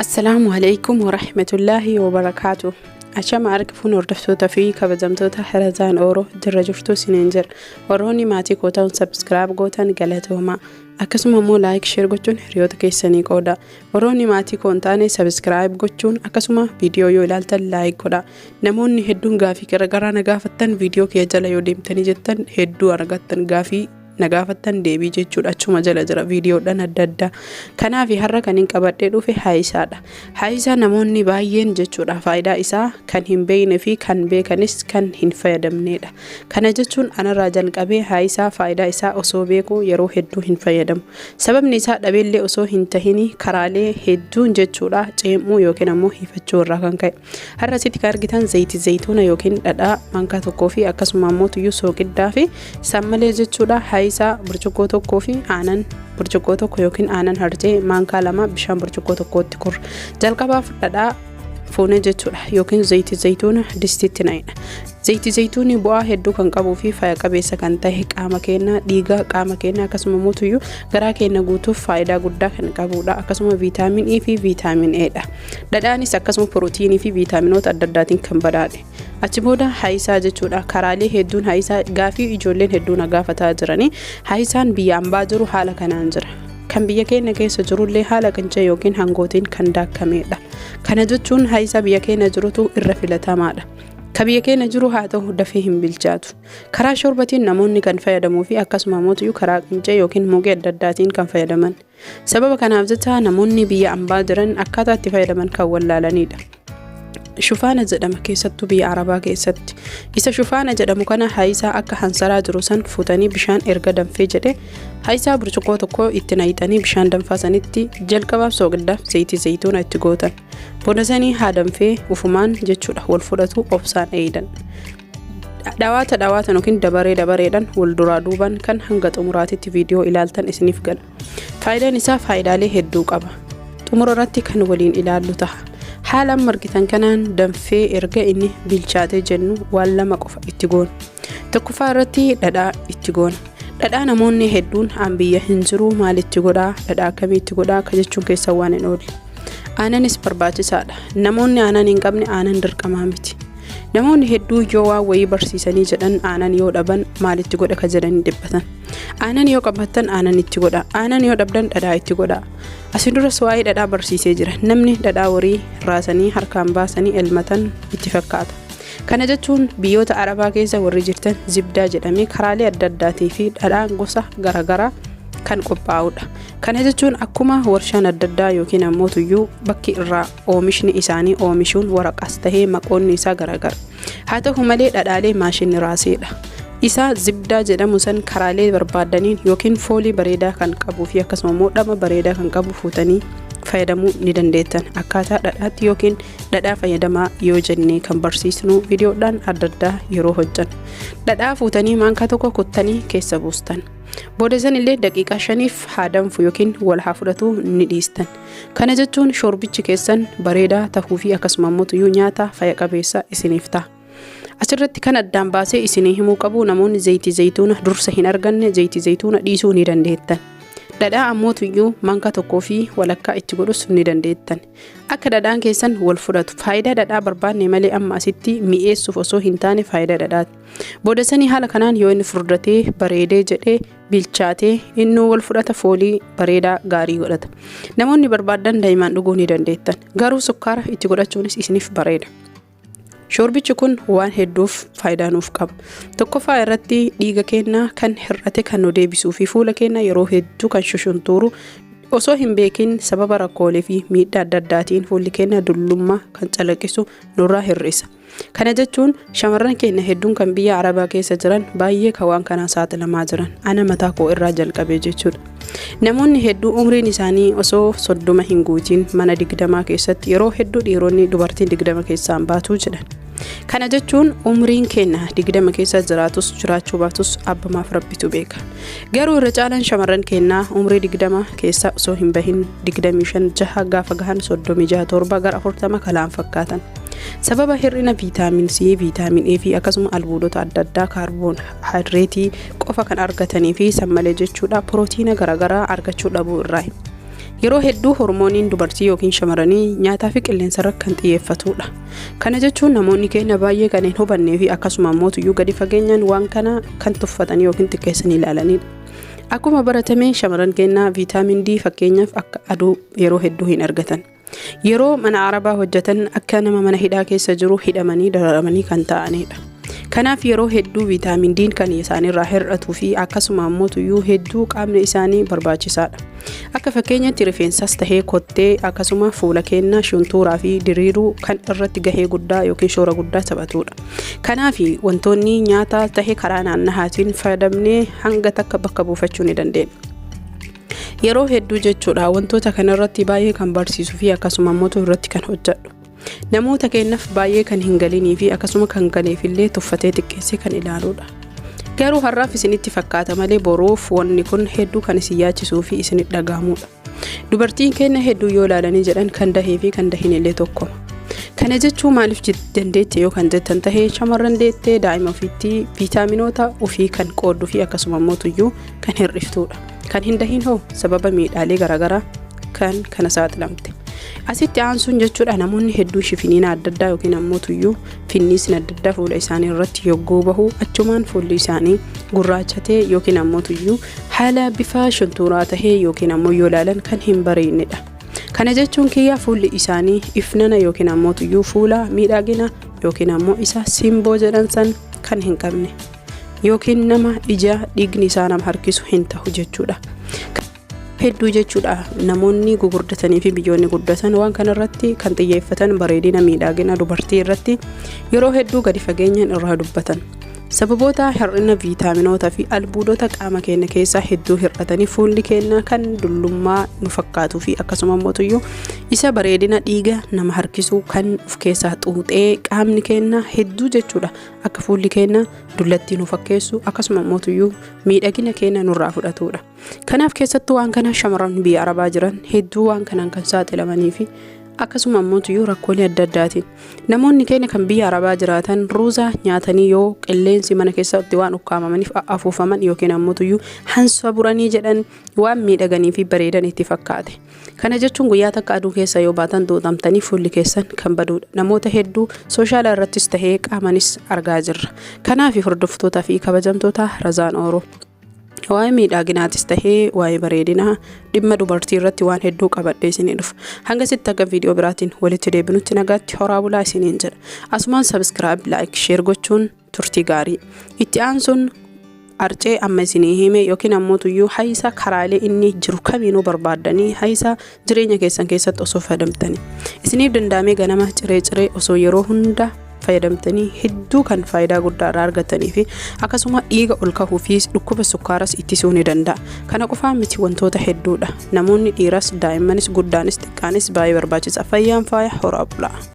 Assalaamu alaikum warahmatullaahi wabarakaatu. Achama harka fuun hordoftoota fi kabajamtoota Harazaan Ooroo jirra jirtu isiniin jira. Warroonni maatii koo ta'uun subscribe gootan galatoomaa. Akkasuma immoo like share gochuun hiriyoota keessanii qooda. Warroonni maatii koo hin taane subscribe gochuun akkasuma viidiyoo yoo ilaaltan like godha. Namoonni hedduun gaafii garaagaraa na gaafattan viidiyoo kiyya jala yoo deemtanii jettan hedduu argattan gaafii na gaafattan deebii jechuudha achuma jala jira viidiyoodhaan adda addaa. Kanaaf har'a kan hin qabadhee dhufe haayisaadha. Haayisaa namoonni baay'een jechuudha faayidaa isaa kan hin beekne fi kan beekanis kan hin fayyadamnedha. Kana jechuun anarraa jalqabee haayisaa faayidaa isaa osoo beekuu yeroo hedduu hin fayyadamu. Sababni isaa dhabeellee osoo hin tahini karaalee hedduun jechuudha ceem'uu yookiin ammoo hifachuu irraa kan ka'e. Har'a asitti kan argitan zayitii zayituuna yookiin dhadhaa maankaa tokkoo fi akkasuma ammoo tuyyuu sooqiddaa fi sammalee jechuudha haayisaa burcuqqoo tokkoo fi aanan burcuqqoo tokko yookiin aanan harcee maankaa lama bishaan burcuqqoo tokkootti kurra. Jalqabaaf dhadhaa fuunee jechuudha yookiin zayitii zayituuna distiitti naqna. Zayitii zayituunii bu'aa hedduu kan qabuu fi faya qabeessa kan ta'e qaama keenya dhiiga qaama keenya akkasuma mootuyyuu garaa keenya guutuuf faayidaa guddaa kan qabudha. Akkasuma viitaamin E fi viitaamin A dha. Dhadhaanis akkasuma pirootiinii fi viitaaminoota adda addaatiin kan badhaadhe. Achi booda haayisaa jechuudha. Karaalee hedduun haayisaa gaafii ijoolleen hedduu na gaafataa jiranii haayisaan biyya ambaa jiru haala kanaan jira. Kan biyya keenya keessa jirullee haala qincee yookiin hangootiin kan daakkamedha. Kana jechuun haayisaa biyya keenya jirutu irra filatamaadha. Ka biyya keenya jiru haa ta'u dafee hin bilchaatu. Karaa shorbatiin namoonni kan fayyadamuu fi akkasuma mootuyyuu karaa qincee yookiin muqee adda addaatiin kan fayyadaman. Sababa kanaaf jecha namoonni biyya ambaa jiran akkaataa itti fayyadaman kan wallaalanidha. Shufaana jedhama keessattuu biyya Arabaa keessatti. Isa shufaana jedhamu kana haayisaa akka hansaraa jiru san fuutanii bishaan erga danfee jedhe haayisaa burcuqqoo tokko itti naqxanii bishaan danfaa sanitti jalqabaaf sooqiddaaf zayitii zayituuna itti gootan. Booda sanii haa danfee ufumaan jechuudha wal fudhatu obsaan eeydan. Dhawaata dhawaatan yookiin dabaree dabareedhaan wal duraa duubaan kan hanga xumuraatitti viidiyoo ilaaltan isiniif gala. Faayidaan isaa faayidaalee hedduu qaba. Xumura irratti kan waliin ilaallu taha. Haala amma argitan kanaan danfee erga inni bilchaatee jennu waan lama qofa itti goona. Tokkoffaa irratti dhadhaa itti goona. Dhadhaa namoonni hedduun an biyya hin jiru maal itti godhaa dhadhaa akkamii itti godhaa akka jechuun keessa waan hin oolle. Aananis barbaachisaadha. Namoonni aanan hin qabne aanan dirqamaa miti. Namoonni hedduu yoo waan wayii barsiisanii jedhan aanan yoo dhaban maalitti godha ka jedhanii dhiphatan. Aanan yoo qabaattan aanan itti godha. Aanan yoo dhabdan dhadhaa itti godha. Asin duras waa'ee dhadhaa barsiisee jira. Namni dhadhaa horii raasanii harkaan baasanii elmatan itti fakkaata. Kana jechuun biyyoota Arabaa keessa warri jirtan zibdaa jedhamee karaalee adda addaatii fi dhadhaan gosa garaagaraa kan qophaa'udha. Kana jechuun akkuma warshaan adda addaa yookiin ammoo tuyyuu bakki irraa oomishni isaanii oomishuun waraqaas tahee maqoonni isaa garaagara. Haa ta'u malee dhadhaalee maashinni raaseedha. Isa zibdaa jedhamu san karaalee barbaadaniin yookiin foolii bareedaa kan qabuu fi akkasuma immoo dhama bareedaa kan qabu fuutanii fayyadamuu ni dandeettan. Akkaataa dhadhaatti yookiin dhadhaa fayyadamaa yoo jennee kan barsiisnu viidiyoodhaan adda addaa yeroo hojjannu. Dhadhaa fuutanii maankaa tokko kuttanii keessa buustan. Booda san illee daqiiqaa shaniif haa danfu yookiin wal haa fudhatu ni dhiistan. Kana jechuun shorbichi keessan bareedaa tahuu fi akkasuma immoo tuyyuu nyaata faya qabeessa isiniif ta'a. Asirratti kan addaan baasee isinii himuu qabu namoonni zayitii zayituuna dursa hin arganne zayitii zayituuna dhiisuu ni dandeettan. Dhadhaa ammoo tuyyuu maankaa tokkoo fi walakkaa itti godhus ni dandeettan. Akka dhadhaan keessan wal fudhatu. Faayidaa dhadhaa barbaanne malee amma asitti mi'eessuuf osoo hin taane faayidaa dhadhaati. Booda sanii haala kanaan yoo inni furdatee bareedee jedhee bilchaatee innuu wal fudhata foolii bareedaa gaarii godhata. Namoonni barbaaddan daa'imaan dhuguu ni dandeettan. Garuu sukkaara itti godhachuunis isiniif bareeda. Shorbichi kun waan hedduuf faayidaa nuuf qaba. Tokkoffaa irratti dhiiga keenya kan hir'ate kan nu deebisuu fi fuula keenya yeroo hedduu kan shushuntuuru osoo hin beekin sababa rakkoolee fi miidhaa adda addaatiin fuulli keenya dullummaa kan calaqqisu nurraa hir'isa. Kana jechuun shamarran keenya hedduun kan biyya Arabaa keessa jiran baay'ee kan waan kanaa saaxilamaa jiran ana mataa koo irraa jalqabee jechuudha. Namoonni hedduu umriin isaanii osoo 30 hin guutiin mana 20 keessatti yeroo hedduu dhiironni dubartiin 20 keessaan baatu jedhan. Kana jechuun umriin keenya 20 keessa jiraatus jiraachuu baatus abbamaaf rabbitu beeka. Garuu irra caalaan shamarran keenyaa umrii 20 keessa osoo hin bahin 25 jaha gaafa gahan 36 7 gara 40 kalaan fakkaatan. Sababa hir'ina viitaamin C, viitaamin E fi akkasuma albuudota adda addaa kaarboon hayidireetii qofa kan argatanii fi san malee jechuudha pirootiina garaagaraa argachuu dhabuu irraa. Yeroo hedduu hormooniin dubartii yookiin shamarranii nyaataa fi qilleensarra kan xiyyeeffatudha. Kana jechuun namoonni keenya baay'ee kan hin hubannee fi akkasuma immoo tuyyuu gadi fageenyaan waan kana kan tuffatanii yookiin xiqqeessanii ilaalanidha. Akkuma baratame shamarran keenya viitaamin D fakkeenyaaf akka aduu yeroo hedduu hin argatan. Yeroo mana arabaa hojjetan akka nama mana hidhaa keessa jiru hidhamanii dararamanii kan ta'anidha. Kanaaf yeroo hedduu viitaamin D kan isaanirraa hir'atuu fi akkasuma immoo tuyyuu hedduu qaamni isaanii barbaachisaadha. Akka fakkeenyatti rifeensas tahee kottee akkasuma fuula keenyaa shuntuuraa fi diriiruu kan irratti gahee guddaa yookiin shoora guddaa taphatudha. Kanaaf wantoonni nyaata tahee karaa naannahaatiin fayyadamnee hanga takka bakka buufachuu ni dandeenya. Yeroo hedduu jechuudha wantoota kanarratti baay'ee kan barsiisuu fi akkasuma immoo irratti kan hojjedhu. Namoota keenyaaf baay'ee kan hin galinii fi akkasuma kan galeefillee tuffatee xiqqeessee kan ilaaluudha. Garuu har'aaf isinitti fakkaata malee boruuf wanni kun hedduu kan isin yaachisuu fi isinitti dhagahamudha. Dubartiin keenya hedduu yoo ilaalanii jedhan kan dahee fi kan dahin illee tokkoma. Kana jechuun maaliif dandeette yoo kan jettan tahee shamarran deettee daa'ima ofiitti viitaaminoota ofii kan qoodduu fi akkasuma immoo tuyyuu kan hir'iftudha. Kan hin dahin hoo sababa miidhaalee garaagaraa kan kana saaxilamte. Asitti aansuun jechuudha namoonni hedduu shifiniina adda addaa yookiin ammoo tuyyuu finniisni adda addaa fuula isaanii irratti yogguu bahu achumaan fuulli isaanii gurraachatee yookiin ammoo tuyyuu haala bifa shuntuuraa tahee yookiin ammoo yoo ilaalan kan hin bareednedha. Kana jechuun kiyya fuulli isaanii ifnana yookiin ammoo tuyyuu fuula miidhagina yookiin ammoo isa simboo jedhan san kan hin qabne yookiin nama ija dhiigni isaa nama harkisu hin ta'u jechuudha. Hedduu jechuudha namoonni gugurdatanii fi biyyoonni guddatan waan kanarratti kan xiyyeeffatan bareedina miidhagina dubartii irratti yeroo hedduu gadi fageenyaan irraa dubbatan. Sababoota hir'ina viitaaminoota fi albuudota qaama keenya keessaa hedduu hir'atanii fuulli keenya kan dullummaa nu fakkaatuu fi akkasuma immoo isa bareedina dhiiga nama harkisuu kan of keessaa xuuxee qaamni keenya hedduu jechuudha akka fuulli keenya dullattii nu fakkeessu akkasuma immoo miidhagina keenya nurraa fudhatudha. Kanaaf keessattuu waan kana shamarran biyya arabaa jiran hedduu waan kanaan kan saaxilamanii fi akkasuma immoo rakkoolee adda addaatiin namoonni keenya kan biyya arabaa jiraatan ruuza nyaatanii yoo qilleensi mana keessatti waan ukkaamamaniif afuufaman yookiin ammoo hansa buranii jedhan waan miidhaganii fi bareedan itti fakkaate. Kana jechuun guyyaa takka aduu keessa yoo baatan xuuxamtanii fuulli keessan kan baduudha. Namoota hedduu sooshaala irrattis tahee qaamanis argaa jirra. Kanaaf hordoftootaa fi kabajamtoota Razaan Ooroo. Waa'ee miidhaginaatis tahee waa'ee bareedinaa dhimma dubartii irratti waan hedduu qabadhee isinii dhufa. Hanga sitti akka viidiyoo biraatiin walitti deebinutti nagaatti horaa bulaa isiniin jedha. Asumaan subscribe, like, share gochuun turtii gaarii. Itti aansuun arcee amma isinii hime yookiin ammoo tuyyuu hayisa karaalee inni jiru kamiinuu barbaaddanii hayisa jireenya keessan keessatti osoo fayyadamtanii. Isiniif danda'amee ganama ciree ciree osoo yeroo hunda fayyadamtanii hedduu kan faayidaa guddaa irraa argatanii fi akkasuma dhiiga ol kahuu fi dhukkuba sukkaaras ittisuu ni danda'a. Kana qofaa miti wantoota hedduudha. Namoonni dhiiras daa'immanis guddaanis xiqqaanis baay'ee barbaachisa. Fayyaan faaya horaa bulaa.